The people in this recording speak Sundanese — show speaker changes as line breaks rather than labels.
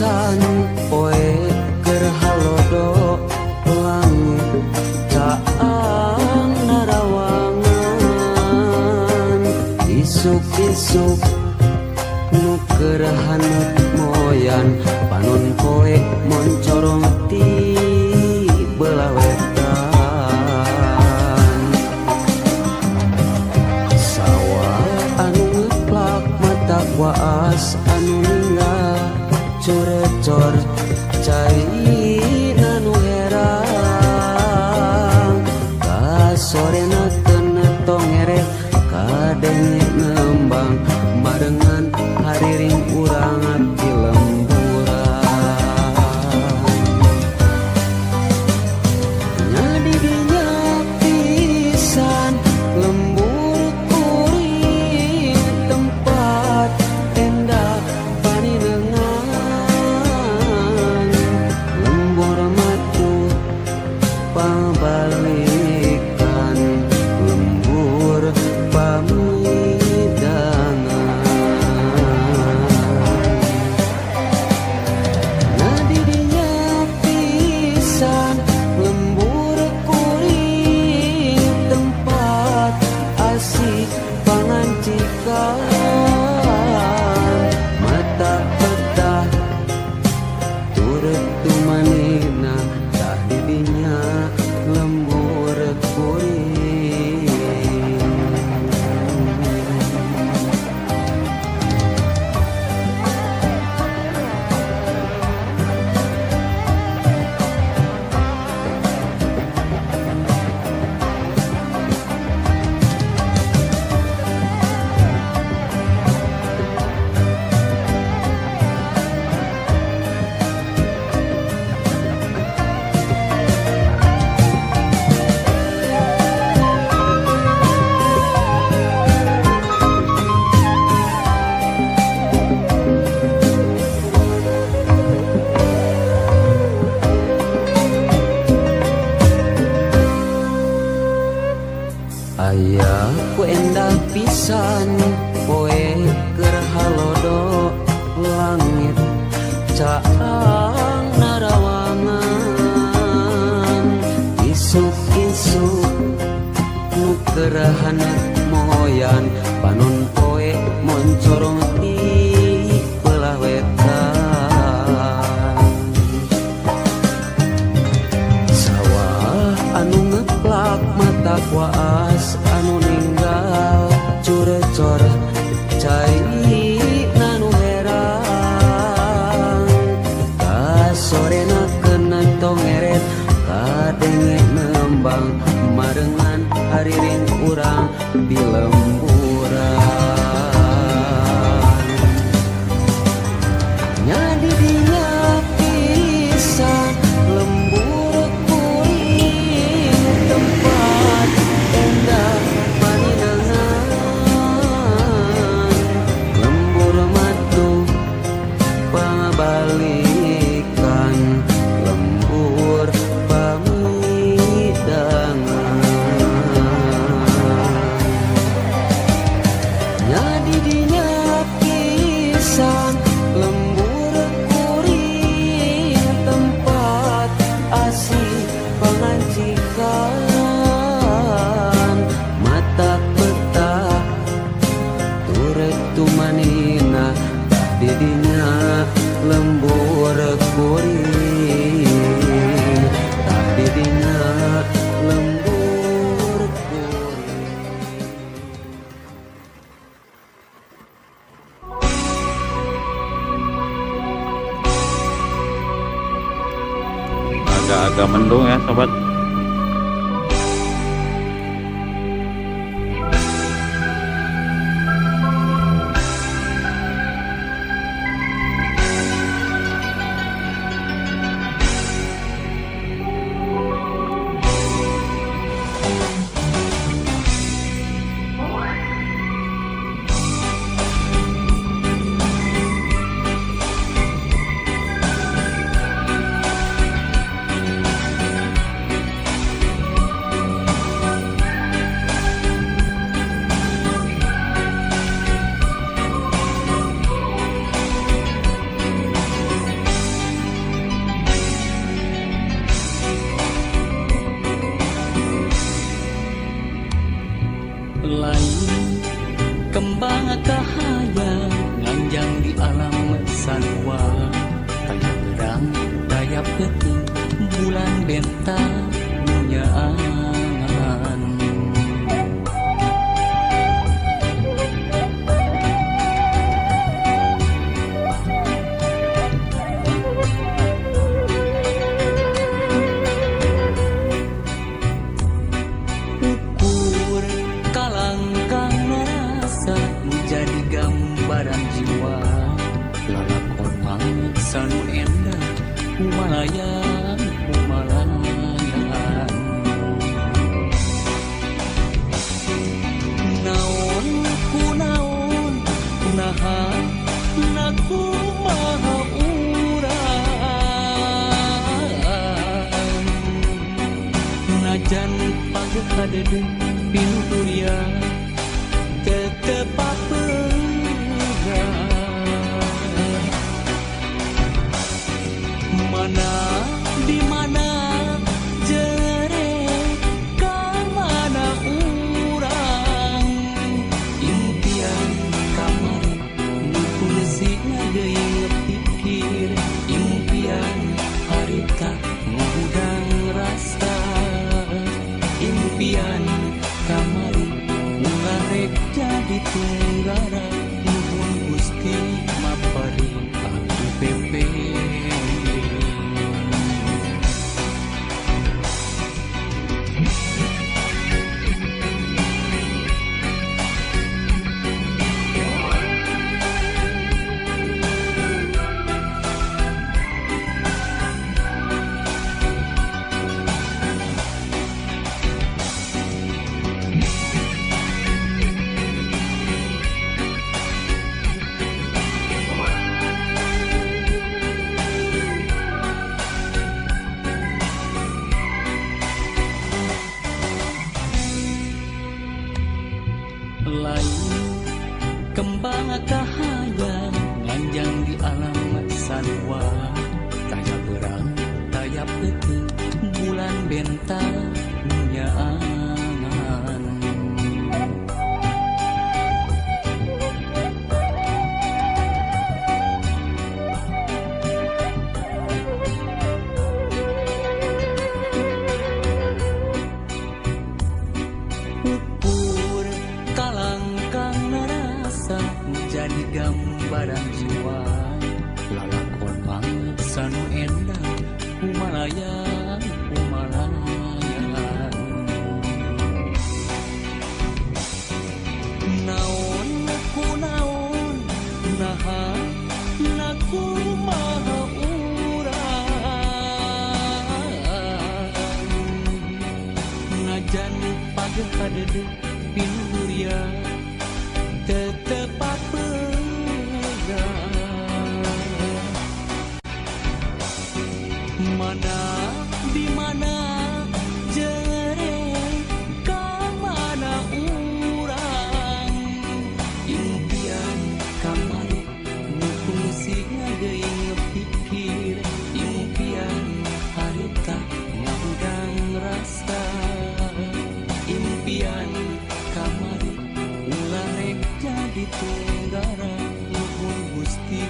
Pisan poe keur halodo langit caang narawangan isuk-isuk nu keur haneut moyan panon poe moncorong ti belah wetan sawah anu ngeplak mata waas anu ninggal corecor cai nanu herang kasorena teu tongere kadenge nembang barengan hariring urang di lemburan nya di dinya pisan lembur kuring tempat endah paninengan lembur matu pabalikan lembur pamidangan nya di dinya pisan lembur kuring tempat asik pangancikan mata petah turut tumanina tah di dinya lembur kuring. Aya ku endah pisan poe keur halodo langit caang narawangan isuk-isuk nu keur haneut moyan panon poe moncorong ti belah wetan sawah anu ngeplak mata waas anu ninggal curecor cai nanu herang kasorena kena tongeret kadenge nembang marengan hariring urang di lemburan nya di dinya pisan lembur kuring tempat endah paninengan lembur matu pabalikan lembur pamidangan nya di dinya pisan lembur kuring tempat asih pangancikan mata petah turut tumanina tah di dinya lembur kuring tah di dinya lembur kuring.
Agak-agak mendung ya sobat.
Kembang kahayang nganjang di alam sarua. Taya berang taya peuting bulan bentang nyaangan. Ukur kalangkang narasa jadi gambaran jiwa. Lalakon mangsa nu endah kumalayang kumalayan. Naon ku naon naha na kumaha urang. Najan pageuh kadeudeung pinuh duria tetep papegang. Mana di mana jere ka mana urang. Impian kamari nu kungsi ngageuing pikir. Impian harita ngahudang rasa. Impian kamari ulah rek jadi tunggara. Nuhun Gusti mapari abdi pepe. Lain kembang kahayang nganjang di alam sarua. Taya berang taya peuting bulan bentang nyaangan. Ukur kalangkang narasa jadi gambaran jiwa. Lalakon mangsa nu endah kumalayang kumalayan. Naon ku naon naha na kumaha urang. Najan pageuh kadeudeung pinuh duria tetep papegang. Mana di mana jere ka mana urang. Impian kamari nu kungsi ngageuing pikir. Impian harita ngahudang rasa. Impian kamari ulah rek jadi tunggara. Nuhun Gusti.